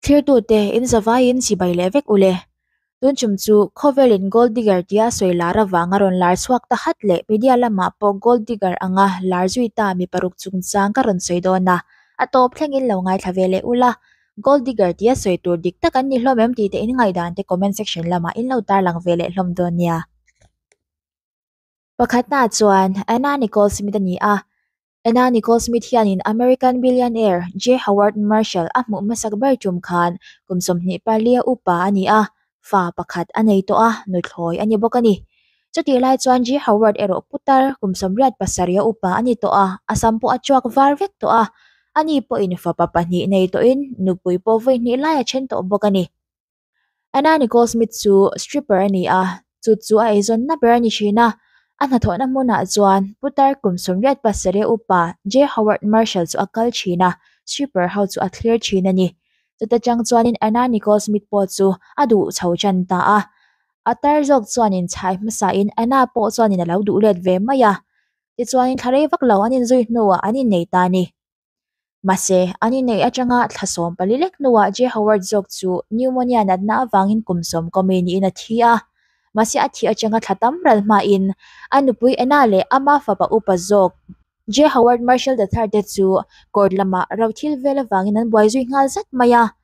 Thlirtute in zavaiin chibai leh vek ule. Tun chum chu khawvelin Gold Digger tia sawi lar avanga rawn lar chhuak ta hat leh media lamah pawh Gold Digger anga lar zui ta mi paruk chungchang ka rawn sawi dawn a, a tawp thlengin lo ngaithla ve leh ula. Gold Digger tia sawi tur dik tak an ni hlawm em tih te in ngaihdan te comment section lamah in lo tarlang ve leh hlawm dawn nia. Pakhatna chuan Anna Nicole Smith a ni a, Anna Nicole Smith hianin American billionaire J. Howard Marshall a hmuh hmasak ber tum khan kum 24 a upa a ni a, fa pakhat a nei tawh a, nuthlawi a ni bawk a ni. Chutih lai chuan J. Howard erawh putar kum 87 a upa a ni tawh a, a sam pawh a tuak var vek tawh a, ani pawhin fapa pahnih nei tawhin nupui pawh vawi hnih lai a then tawh bawk a ni. Anna Nicole Smith chu stripper a ni a, chu chu a eizawnna ber a ni thin a. A hnathawhna hmunah chuan putar kum 87 upa J. Howard Marshall chu a kal thin a, stripper ho chu a thlir thin a ni. Chuta chang chuanin Anna Nicole Smith pawh chu a duh chho tan ta a. A tar zawk chuanin chhai hmasain Anna pawh chuanin a lo duh let ve mai a. Tichuanin thla rei vak lo an inzui hnuah an innei ta a ni. Mahse, an inneih atanga thla 14 lek hnuah J. Howard zawk chu pneumonia natna avangin kum sawm kawmi niin a thi a. Mahse, a thih atanga thla tam ral hmain a nupui Anna leh ama fapa upa zawk J. Howard Marshall the Third te chu court lamah rothil vel avangin an buai zui nghal zat mai a.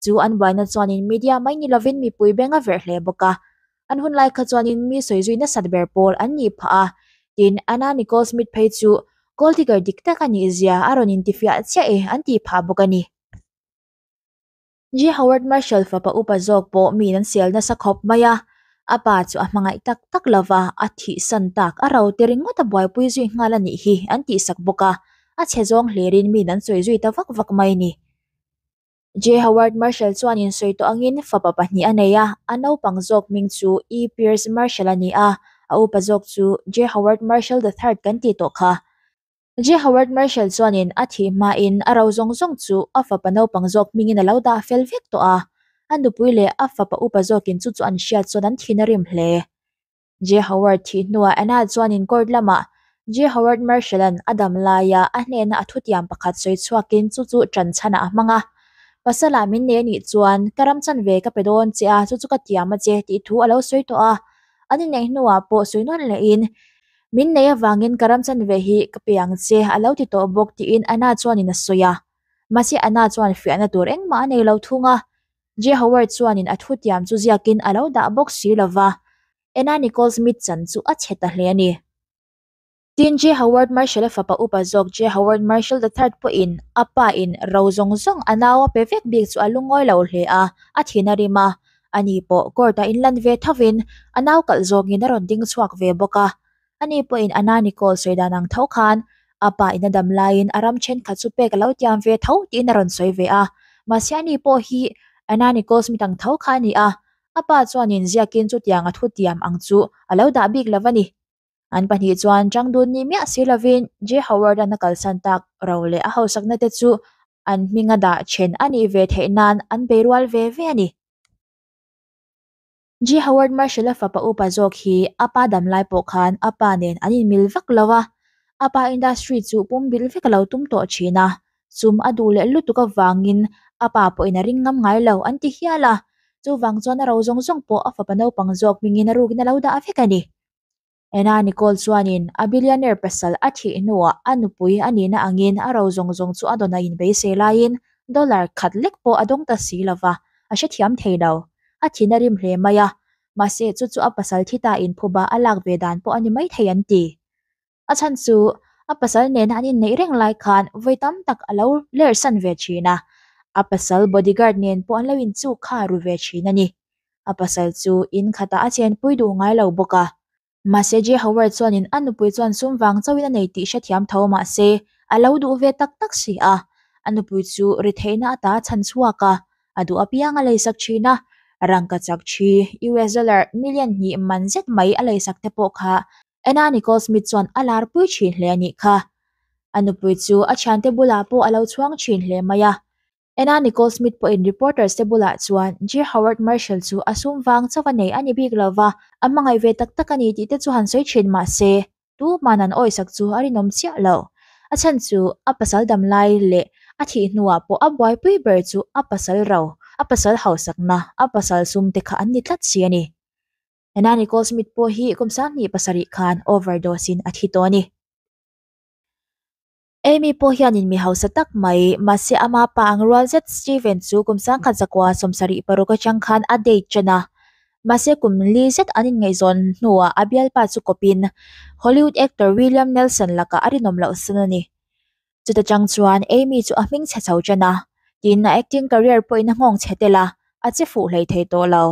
Chu an buaina chuanin media mai ni lovin mipui beng a verh hle bawk a. An hun lai kha chuanin mi sawi zui nasat ber pawl an nih phah a. Tin, Anna Nicole Smith phei chu gold digger dik tak a nih zia a rawn intifiah chiah e an tih phah bawk a ni. J. Howard Marshall fapa upa zawk pawh miin an sel nasa khawp mai a. A pa chu a hmangaih tak tak lova, a thihsan tak a ro te ringawt a buaipui zui nghal a nih hi an tihsak bawk a. A chhe zawng hlirin miin an sawi zui ta vak vak mai a ni. J. Howard Marshall chuan insawi tawh angin fapa pahnih a nei a, a naupang zawk hming chu E. Pierce Marshall a ni a, a upa zawk chu J. Howard Marshall the Third kan tih tawh kha. J. Howard Marshall chuanin a thih hmain a ro zawng zawng chu a fapa naupang zawk hmingin a lo dah fel vek tawh a, a nupui leh a fapa upa zawkin chu chu an hriat chuan an thin a rim hle. J. Howard thih hnuah Anna chuanin court lamah J. Howard Marshall-a'n a dam laia a hnena a thutiam pakhat sawi chhuakin chu chu ṭan chhanah a hmang a. Pasala min nei a nih chuan ka ram chan ve ka pe dawn che a, chu chu ka tiam a che tih thu a lo sawi tawh a. An inneih hnuah pawh sawi nawn lehin, Min nei avangin ka ram chan ve hi ka pe ang che a lo ti tawh bawk tiin Anna chuanin a sawi a. Mahse Anna chuan fiahna tur engmah a nei lo thung a. J. Howard chuanin a thutiam chu ziakin a lo dah bawk si lo va, Anna Nicole Smith chan chu a chhe ta hle a ni. Tin, J. Howard Marshall-a fapa upa zawk J. Howard Marshall the Third pawhin a pa in ro zawng zawng a nau a pe vek bik chu a lungawi lo hle a, a thin a rim a. Ani pawh court-ah inlan ve thovin a nau kalh zawngin a rawn ding chhuak ve bawk a. Ani pawhin Anna Nicole sawi dan ang tho khan a pa in a dam laiin a ram thenkhat chu pek a lo tiam ve tho tiin a rawn sawi ve a. Mahse ani pawh hi Anna Nicole Smith ang tho kha a ni a, a pa chuanin ziakin chutiang a thu tiam ang chu a lo dah bik lo a ni. An pahnih chuan changdun ni miah si lovin J. Howard-a'n a kalsan tak ro leh a hausakna te chu an hminga dah then a nih ve theih nan an beirual ve ve a ni. J. Howard Marshall-a fapa upa zawk hi a pa dam lai pawh khan a pa nen an inmil vak lo a, a pa industry chu pumbilh vek a lo tum tawh thin a, sum a duh leh lutuk avangin a pa pawhin a ring ngam ngai lo an ti hial a, chuvang chuan a ro zawng zawng pawh a fapa naupang zawk hmingin a rukin a lo dah vek a ni. Anna Nicole chuanin a billionaire pasal a thih hnuah a nupui a nihna angin a ro zawng zawng chu a dawn a inbeisei laiin dollar khat lek pawh a dawng ta si lo va, a hrethiam thei lo. A thin a rim hle mai a, mahse chu chu a pasal thi ta inphuba a lak ve dan pawh a ni maithei an ti. A chhan chu a pasal nena an inneih reng lai khan vawi tam tak a lo lerhsan ve thin a, a pasal bodyguard nen pawh an lo inchuk kha ru ve thin a ni. A pasal chu in khatah a chenpui duh ngai lo bawk a. Mahse J. Howard chuanin a nupui chuan sum vang chauhin a nei tih hrethiam tho mahse a lo duh ve tak tak si a. A nupui chu ri theihna ata a chhan chhuak a, a duh apiang a leisak thin a. Rangka chak thi US dollar million hnih man zet mai a leisak te pawh kha Anna Nicole Smith chuan a larpui thin hle a nih kha. A nupui chu a thiante bulah pawh a lo chhuang thin hle mai a. Anna Nicole Smith pawhin reporters te bulah chuan J. Howard Marshall chu a sum vang chauh a nei a ni bik lova, a hmangaih ve tak tak a ni tih te chu han sawi thin mah se, tu hman an awisak chu a rinawm chiah lo. A chhan chu a pasal dam lai leh A thih hnuah pawh a buaipui ber chu a pasal ro, a pasal hausakna, a pasal sum te kha an ni tlat si a ni. Anna Nicole Smith pawh hi kum 2007 khan overdose in a thi tawh a ni. Amy pawh hianin mi hausa tak mai, mahse ama pa ang rual zet Steven chu kum 1976 atang khan a date ṭan a. Mahse kum li zet an inngaihzawn hnuah a bialpa chu kawpin Hollywood actor William Nelson lakah a rinawm loh san a ni. Chuta chang chuan Amy chu a hming chhe chho ṭan a, tin a acting career pawhin a nghawng chhe tel a, a che fuh hlei thei tawh lo.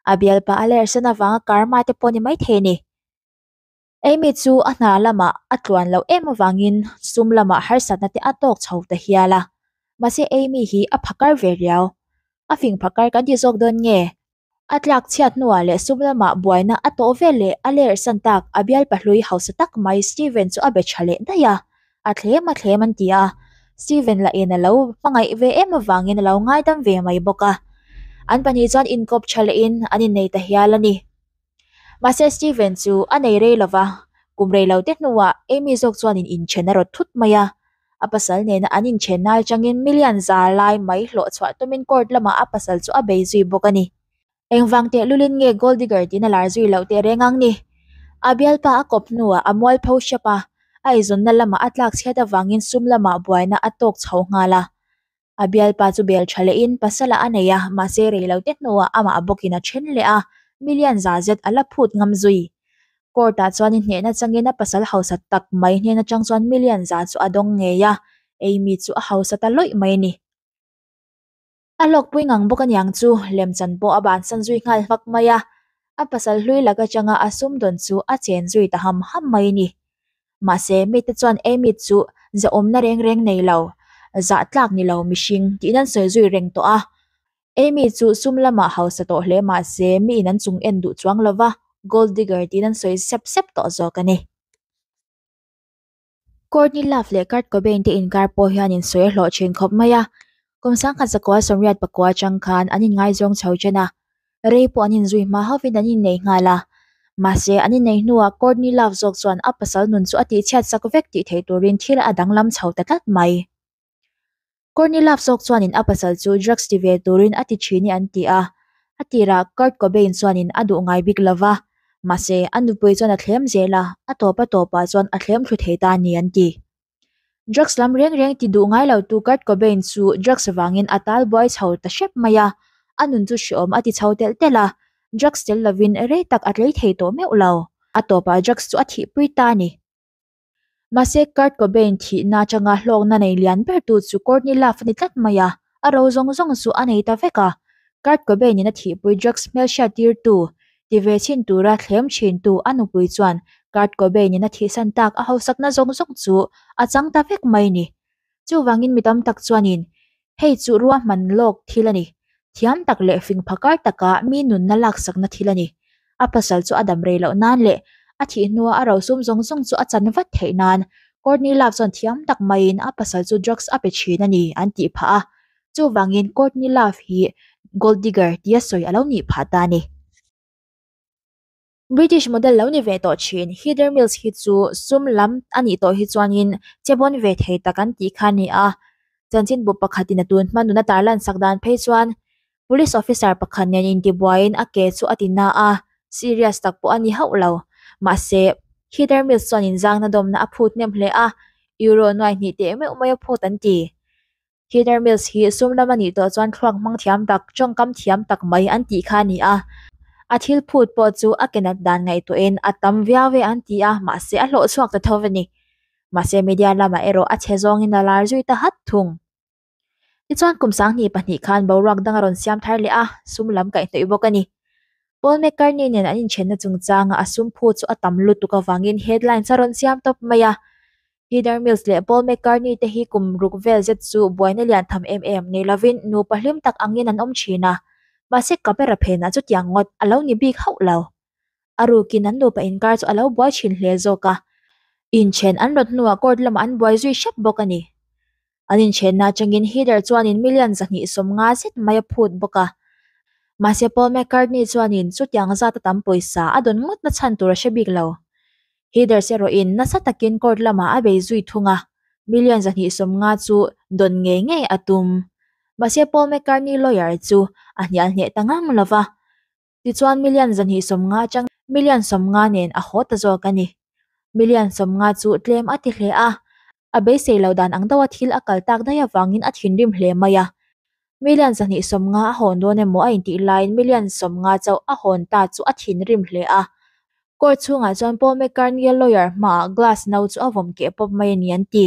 A bialpa a lersan avanga karma te pawh ni maithei a ni. Amy chu a hna lamah a tluan loh em avangin sum lamah harsatna te a tawk chho ta hial a. Mahse Amy hi a phakar ve riau. A fing phakar kan ti zawk dawn nge? A tlak chhiat hnuah leh sum lamah buaina a tawh vel leh a lersan tak a bial pahlui hausa tak mai Steven chu a be tha leh daih a. A thlem a thlem an ti a. Steven lahin a lo hmangaih ve em avangin a lo ngaidam ve mai bawk a. An pahnih chuan inkawp tha lehin an innei ta hial a ni. Mahse Steven chu a nei rei lova, kum rei lo te hnuah Amy zawk chuanin inthen a rawt thut mai a. A pasal nena an inthenna atangin million za lai mai hlawh chhuah tumin court lamah a pasal chu a bei zui bawk a ni. Engvang teh lulin nge gold digger tiin a lar zui loh teh reng ang ni? A bialpa a kawp hnuah a mualpho hrep a, a eizawnna lamah a tlak chhiat avangin sum lamah buaina a tawk chho nghal a. A bialpa chu bel tha lehin pasala a nei a, mahse rei lo te hnuah amah bawkin a then leh a, million za zet a la phut ngam zui. Court ah chuan i hnehna changin a pasal hausa tak mai hnen atang chuan million za chu a dawng ngei a, Amy chu a hausa ta lawih mai a ni. A hlawkpui ngang bawk aniang chu lemchan pawh a bansan zui nghal hmak mai a, a pasal hlui lak atanga a sumdawn chu a chen zui ta ham ham mai a ni. Mahse, mite chuan Amy chu zahawmna reng reng nei lo, zah tlak ni lo mihring tiin an sawi zui reng tawh a. Amy chu sum lamah hausa tawh hle mahse miin an chung en duh chuang lova, gold digger tiin an sawi sep sep tawh zawk a ni. Courtney Love leh Kurt Cobain te inkar pawh hian insawi a hlawh thin khawp mai a, kum 1989 atang khan an inngaizawng chho chen a, rei pawh an inzui hma hovin an innei nghal a. Mahse, an innei hnuah Courtney Love zawk chuan a pasal nun chu a tihchhiat sak vek tih theih turin thil a danglam chho ta tlat mai. Courtney Love zawk chuanin a pasal chu drugs ti ve turin a ti thin i an ti a, a tirah Kurt Cobain chuanin a duh ngai bik lova, mahse a nupui chuan a thlem zel a, a tawp a tawpah chuan a thlem thlu thei ta a ni an ti. Drugs lam reng reng ti duh ngai lo tu Kurt Cobain chu drugs vangin a tal buai chho ta hrep mai a, a nun chu hreawm a ti chho telh telh a, drugs tel lovin rei tak a tlei thei tawh meuh lo. A tawpah drugs chu a thihpui ta a ni. Mahse, Kurt Cobain thihna atanga hlawkna nei lian ber tu chu Courtney Love a ni tlat mai a, a ro zawng zawng chu a nei ta vek a. Kurt Cobain in a thihpui drugs hmelhriat tirtu, ti ve chhin tura thlem thintu a nupui chuan Kurt Cobain in a thihsan tak a hausakna zawng zawng chu a chang ta vek mai ni. Chuvangin mi tam tak chuanin hei chu ruahman lawk thil a ni. Thiam tak leh fing phakar taka mi nunna laksakna thil a ni. A pasal chu a dam rei loh nan leh a thih hnua a rosum zawng zawng chu a chan vat theih nan Courtney Love chuan thiam tak maiin a pasal chu drugs a pe thin a ni an tih phah a. Chuvangin Courtney Love hi gold digger tia sawi a lo nih phah ta a ni. British model lo ni ve tawh thin Heather Mills hi chu sum lam a nih tawh hi chuanin che bawn ve thei tak an tih kha a ni a. Chanchinbu pakhatin a tun hma nuna tarlan sak dan phei chuan Police officer pakhat nen intibuaiin a ke chu a ti na a, serious tak pawh a ni hauh lo. Mahse, Heather Mills chuan inzangna dawmna a phut hnem hle a, Euro nuai hnih teh meuh mai a phut an ti. Heather Mills hi sum lam a nih tawh chuan thluak hmang thiam tak, tawngkam thiam tak mai an tih kha a ni a. A thil phut pawh chu a ke nat dan ngaihtuahin a tam viau e an ti a, mahse a hlawh chhuak ta tho a ni. Mahse media lamah erawh a chhe zawngin a lar zui ta hat thung. Tichuan kum 2002 khan boruak dang a rawn siam thar leh a, sum lam kaihhnawih bawk a ni. Paul McCartney nen an inthenna chungchanga a sum phu chu a tam lutuk avangin headlines a rawn siam tawp mai a. Heather Mills leh Paul McCartney te hi kum ruk vel zet chu buaina lian tham em em nei lovin nupa hlim tak angin an awm thin a, mahse camera phenah chutiang ngawt a lo ni bik hauh lo. A rukin an nupa inkar chu a lo buai thin hle zawk a, inthen an rawt hnuah court lamah an buai zui hrep bawk a ni. An inthenna atangin Heather chuanin million 250 zet mai a phut bawk a. Mahse Paul McCartney chuanin chutiang zat a tam pawisa a dawn ngawtna chhan tur a hre bik lo. Heather erawhin nasa takin court lamah a bei zui thung a. Million 250 chu dawn ngei ngei a tum. Mahse Paul McCartney lawyer chu a hnial hneh ta ngang lo va. Tichuan million 250 atang million 50 nen a haw ta zawk a ni. Million 50 chu tlem a ti hle a, a beisei lo dan ang deuha thil a kal tak daih avangin a thinrim hle mai a. Million 250 a hawn dawn emaw a intih laiin million 50 chauh a hawn ta chu a thinrim hle a. Court chhungah chuan Paul McCartney-a lawyer hmaah glass no chu a vawm keh pawp mai a ni an ti.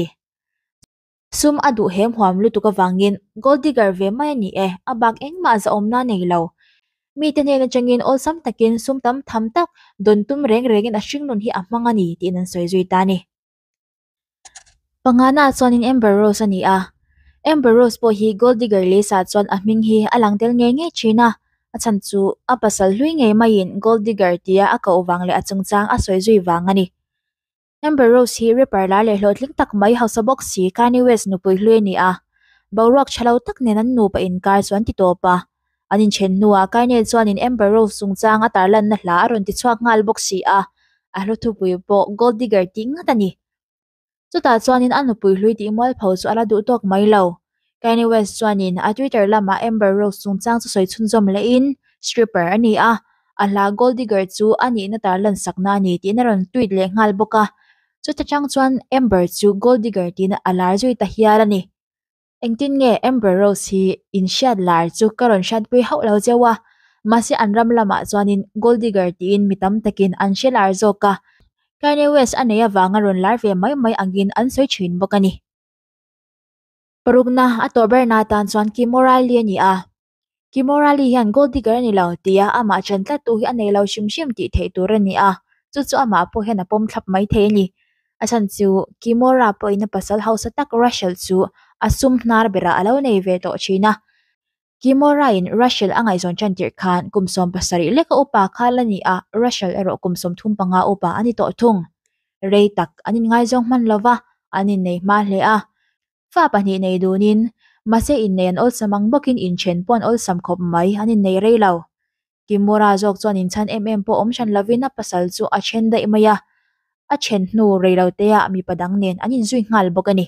Sum a duh hem huam lutuk avangin gold digger ve mai a ni e, a bak engmah zahawmna a nei lo. Mite hnen atangin awlsam takin sum tam tham tak dawn tum reng rengin a hringnun hi a hmang a ni tiin an sawi zui ta a ni. Pangana chuanin Amber Rose a ni a, Amber Rose pawh hi gold digger list-ah chuan a hming hi a lang tel ngei ngei thin a, a chhan chu a pasal hlui ngei maiin gold digger tia a koh vang leh a chungchang a sawi zui vang a ni. Amber Rose hi rapper lar leh hlawhtling tak mai hausa bawk si Kanye West nupui hlui a ni a, boruak tha lo tak nen an nupa inkar chu an ti tawp a. An inchen hnuah Kanye chuanin Amber Rose chungchang a tarlanna hla a rawn ti chhuak nghal bawk si a, a hlu thupui pawh Gold Digger tih ngat a ni. Chutah chuanin a nupui hlui tih mualpho chu a la duh tawk mai lo. Kanye West chuanin a Twitter lamah Amber Rose chungchang chu sawi chhunzawm lehin, Stripper a ni a, a hla Gold Digger chu a nihna tarlan sakna a ni tiin a rawn tweet leh nghal bawk a. Chuta chang chuan Amber chu Gold Digger tiin a lar zui ta hial a ni. Engtin nge Amber Rose hi in hriat lar chu ka rawn hriatpui hauh lo cheu a, mahse an ram lamah chuanin Gold Digger tiin mi tam takin an hre lar zawk a, Kanye West a nei avanga rawn lar ve mai mai angin an sawi thin bawk a ni. Parukna a tawh berna atan chuan Kimora Lee a ni a, Kimora Lee hian Gold Digger a ni lo tia amah chen tlattu hi a nei lo hrim hrim tih theih tur a ni a, chu chu amah pawh hian a pawm thlap mai thei a ni. A chhan chu Kimora pawhin a pasal hausa tak Russell chu a sum hnar berah a lo nei ve tawh thin a. Kimora-in Russell a ngaihzawn tan tirh khan kum 17 leka upa kha la ni a, Russell erawh kum 35 upa a ni tawh thung. Rei tak an inngaizawng hman lova, an innei hma hle a. Fa pahnih nei dunin, mahse innei an awlsam ang bawkin inthen pawh an awlsam khawp mai, an innei rei lo. Kimura zawk chuan inchhan em em pawh awm hran lovin a pasal chu a then daih mai a, a then hnu rei lo teah mipa dang nen an inzui nghal bawk a ni.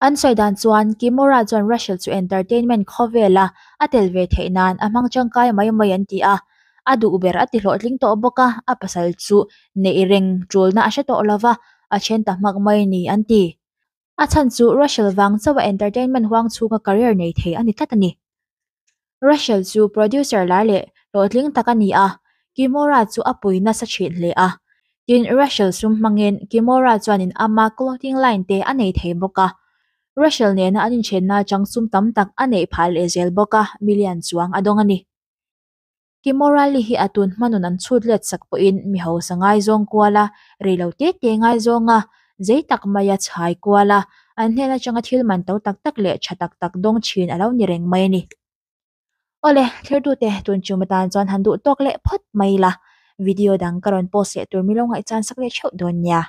An sawi dan chuan Kimura chuan Russell chu entertainment khawvela a tel ve theih nan a hmang tangkai mai mai an ti a, a duh ber a ti hlawhtling tawh bawk a, a pasal chu neih reng tulna a hre tawh lova, a then ta hmak mai ni an ti. A chhan chu Russell vang chauha entertainment huang chhunga career nei thei a ni tlat a ni. Russell chu producer lar leh hlawhtling tak a ni a, Kimora chu a pui nasa thin hle a. Tin, Russell sum hmangin Kimora chuanin ama clothing line te a nei thei bawk a. Russell nena an inthenna atang sum tam tak a neih phah leh zel bawk a, million chuang a dawng a ni. Kimora Lee hi a tun hmanun an chhut let sak pawhin mi hausa ngaizawng kual a, rei lo te te ngaizawng a, zei tak maia chhai kual a, an hnen atanga thil man to tak tak leh tha tak tak dawng thin a lo ni reng mai a ni. Awle, thirtute tun chum atan chuan han duh tawk leh phawt mai ila, video dang ka rawn post leh tur mi lo ngaihchan sak leh theuh dawn nia.